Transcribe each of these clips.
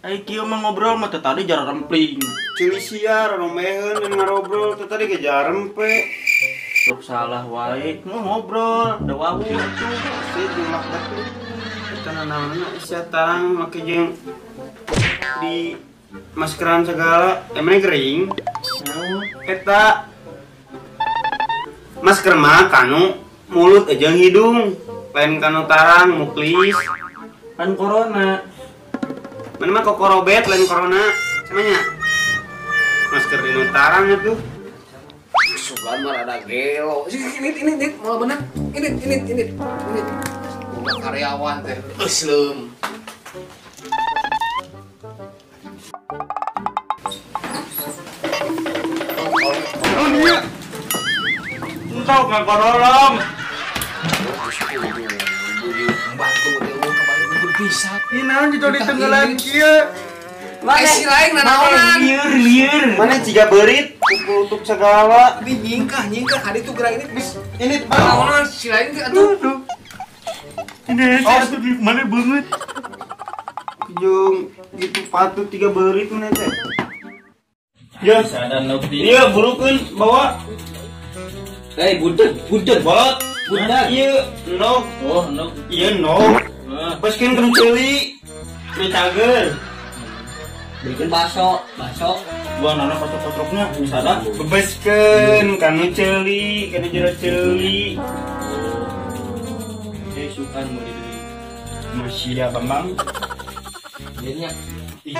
Ai kieu mah ngobrol mah teh tadi jara rempling. Ceuli sia romeheun dan ngarobrol teh tadi ge jarempe. Sok salah wae. Mau ngobrol, da wawuh atuh. Si jumlah batu. Eta nanaonna sia tarang make jeung di maskeran segala, emang kering. Naon? Eta masker mah kanu mulut jeung hidung, lain kanu tarang muklis. Kan corona. Mana mah kokorobet lain corona. Samanya masker di tarang atuh. Sugan mah rada gelo. Ini malah bener. Ini. Boga karyawan teh eusleum. Oh iya. Entah ngakorolong. Bantu teh eueuh kembali unggul pisan. Ini naon di tenggelan kieu. Eh si lain nanaonan. Lieur. Mana jiga beurit kulutuk segala. Ini nyingkah kadi tuh gerak ini. Ini nanaonan si lain teh atuh. Ini atuh di mana banget. Jeung gitu patut 3 beurit mana teh. Ya, iya burukeun bawa. Eh budeg bolot. Budeg. Iya, endog. Oh, endog. Iya, endog. Beskeun kana ceuli. Ceuli cager. Bikin bakso. Gua nana kocok-kocoknya bisa ada. Bebeskeun kana ceuli, kana jero ceuli. Eh sukan mau dibeli. Masih ya Bambang. Iya. Iya.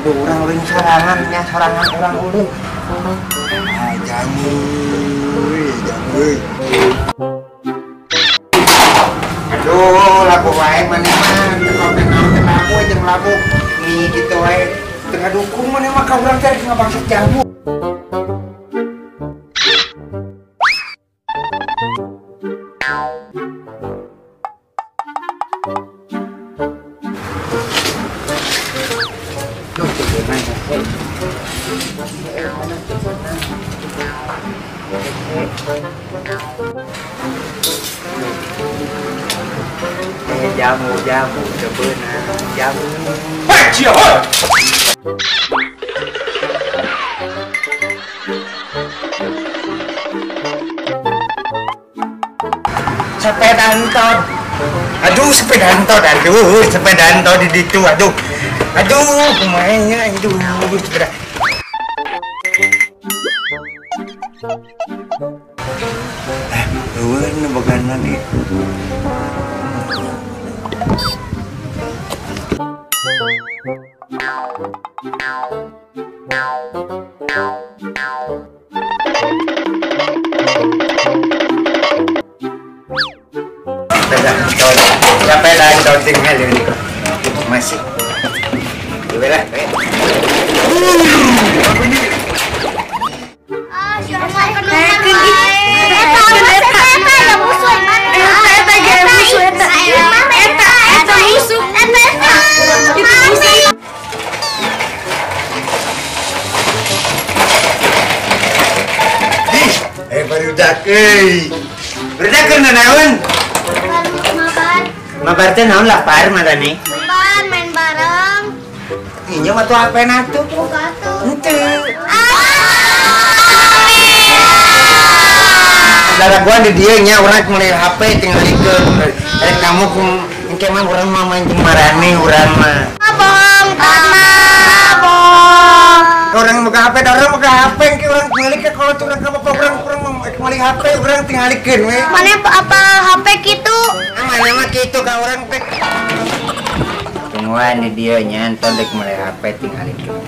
Aduh, orang ulin sorangan nya, sorangan orang ulin. Ah, jamu, jamu. Aduh, lagu wae maneh mah, teu lagu jeung lagu nih gitu wae. Teu ngadukung maneh mah ka urang teh ngabangsat jamu. Jamu, kebenar, jamu. Hei, cia, hei! Sepeda entot. Aduh, sepeda entot, aduh, sepeda entot di ditu, aduh. Aduh, kumanya, aduh, sepeda. Eueun boga lagi. Sepeda entot tinggal ini masih. Gimana? Barudak euy. Barudak keur naon? Mabar. Mabar teh naon lapar marane? Mabar main bareng. Ieu mah tuh HP-na tuh. Buka tuh. Henteu. Daraguan di dieu nya urang meuli HP tingalikeun. Rek kamu engke mah urang mah main jeung marane urang mah. Bohong, bohong. Orang buka HP, orang buka HP, engke urang tingalikeun kalau urang ka bapak urang urang meuli HP urang tingalikeun we. Mana apa HP kitu? Ah, mana mah kitu ka urang teh. Tungguan di dieu nya enton rek meuli HP tingalikeun.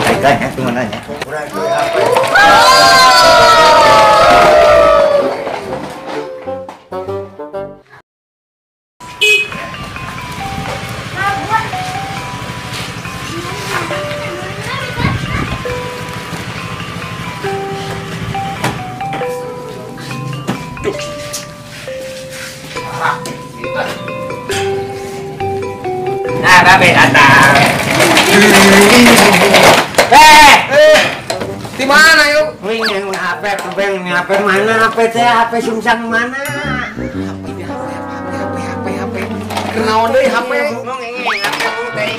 Rek nya tungguan nya. Urang meuli HP. Nah, babe datang. Di mana yuk? Wing HP, HP mana? HP teh, HP sungsang mana? HP. Kenaon deui HP? HP teh.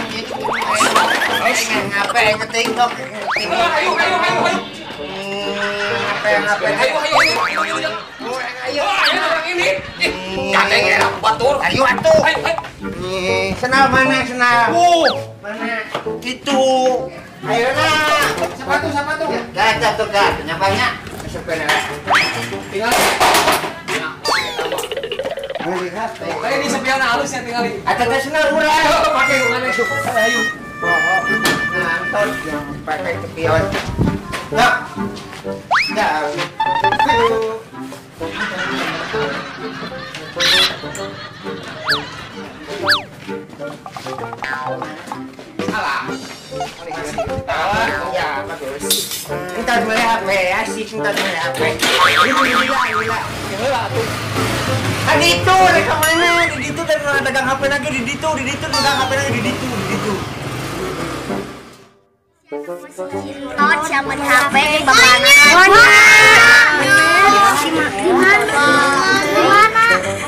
HP ngeting kok. Ayo ayo ayo ayo. HP HP. Ayo ayo ayo. Ayo ayo orang ini. Gandeng era batur. Ayo atuh. Ayo ayo. Senal mana senal? Mana? Itu. Ayo lah. Sepatu sepatu. Gak tuh gak. Nyapanya. Masukkan ya. Tinggal. Kayak di sepion halus ya tinggal. Ada teh senal urang. Pakai mana itu? Ayo. Ngantor yang pakai spion. Nah. Nah. Salah. Ya, bagus. Entar beli HP asik, entar beli HP. Gila, gila. Tadi itu rek mana? Di ditu tadi dagang HP lagi di ditu dagang HP lagi di ditu, di ditu. Tot siapa di HP bapakna? Di mana? Di mana?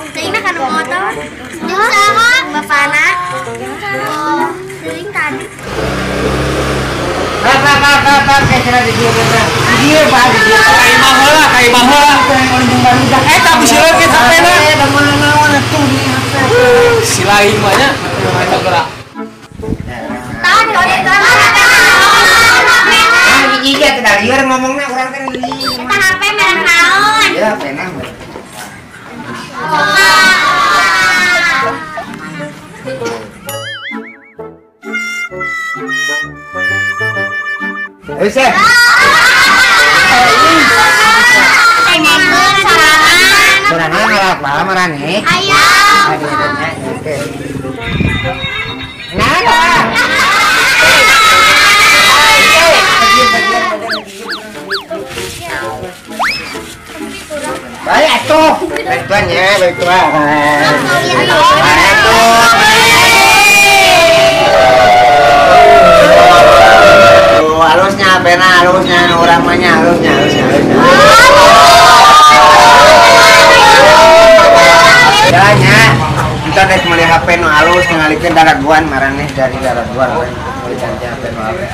Teuing kana motor. Jeung saha bapakna? Oh, teuing tadi. Pak, kayak cara di dieu teh. Di dieu, Pak, di dieu. Ka imah heula, ka imah heula. Eta bisi leukit HP-na. Eta mana naon atuh di HP. Si lain mah nya eta gerak. Tah, iya, tidak liar ngomongnya orang kan ini. Kita HP merek naon? Ya, pena. Ayo, Chef. Tengenkeun sorangan. Sorangan apa marane? Ayo. Nah, baik atuh. Baik tuan ya, baik tuan. Baik tuh. Halusnya pena, halusnya orang mah halusnya, halusnya, halusnya. Jalannya, kita rek meuli HP nu halus ngalikeun daraguan maraneh dari daraguan meuli ganti HP nu halus.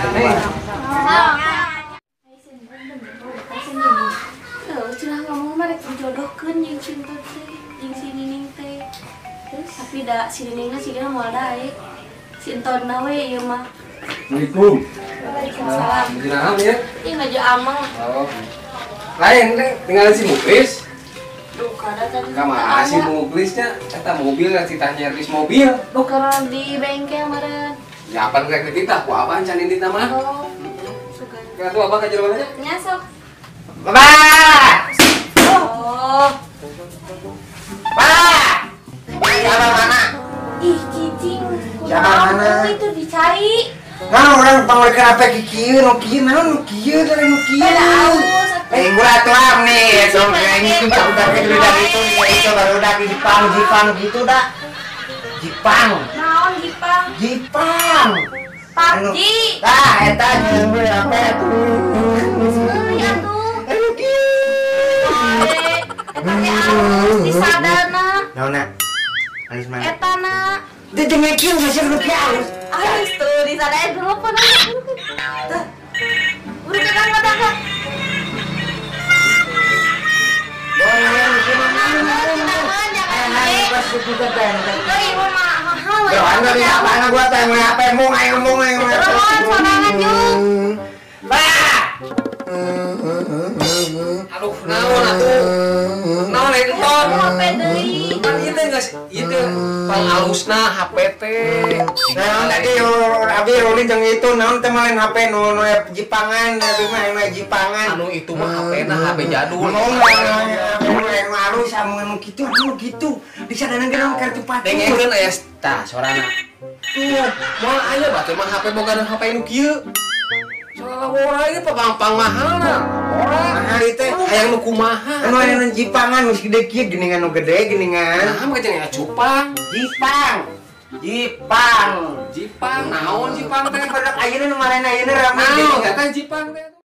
Jodohkeun jeung cinta teh jeung si Nining teh. Terus tapi da si Niningna sigana moal daek. Si Entonna we ieu mah. Assalamualaikum. Waalaikumsalam. Kunaon ya? Ih ngaju ameng. Oh. Lain teh tinggal si Muklis. Duh, kada tadi. Ka mana si Muklisnya? Eta mobil titah nyervis mobil. Duh, karena di bengkel meureun. Ya apaan rek dititah ku abah can indit mah. Oh. Sugan. Atuh abah ka jero mana? Nya sok. Bapak. Oh. Pak. Siapa mana? Ih, cicing. Siapa mana? Itu dicari. Nah, orang pangolikeun HP kieu, nu kieu, naon nu kieu, dari nu kieu. Eh, gua atuh nih, so ini tuh udah dari itu baru udah di Jepang, Jepang gitu dah. Jepang. Naon Jepang? Jepang. PUBG. Tah, eta jeung HP tuh. Atuh. Eta teh alus disadana. Naonna? Alus mana? Eta na. Teu jeung kieu geus nu kieu alus. Alus tuh disadana dulu pun. Tah. Urut ka ka. Aduh, naon atuh? Naon lain ton? HP deui. Kan ieu teh geus ieu teh pangalusna HP teh. Naon tadi abi rolling jeung itu naon teh mah lain HP nu nu Jepangan, abi mah nu Jepangan. Anu itu mah HP na HP jadul. Mau nu alus anu anu kitu anu kitu. Disadana ge naon kartu pati. Dengekeun aya tah sorana. Tuh, moal aya batur mah HP boga HP nu kieu. Soalnya ora ieu pang mahalna. Ora mahal ieu teh. Hayang nu kumaha? Anu aya nu Jepangan geus gede kieu geuningan nu gede geuningan. Nah, mah jeung aya cupang. Jepang. Jipang. Jipang naon Jipang teh? Produk ayeuna nu marena ayeuna rame. Naon teh Jipang teh?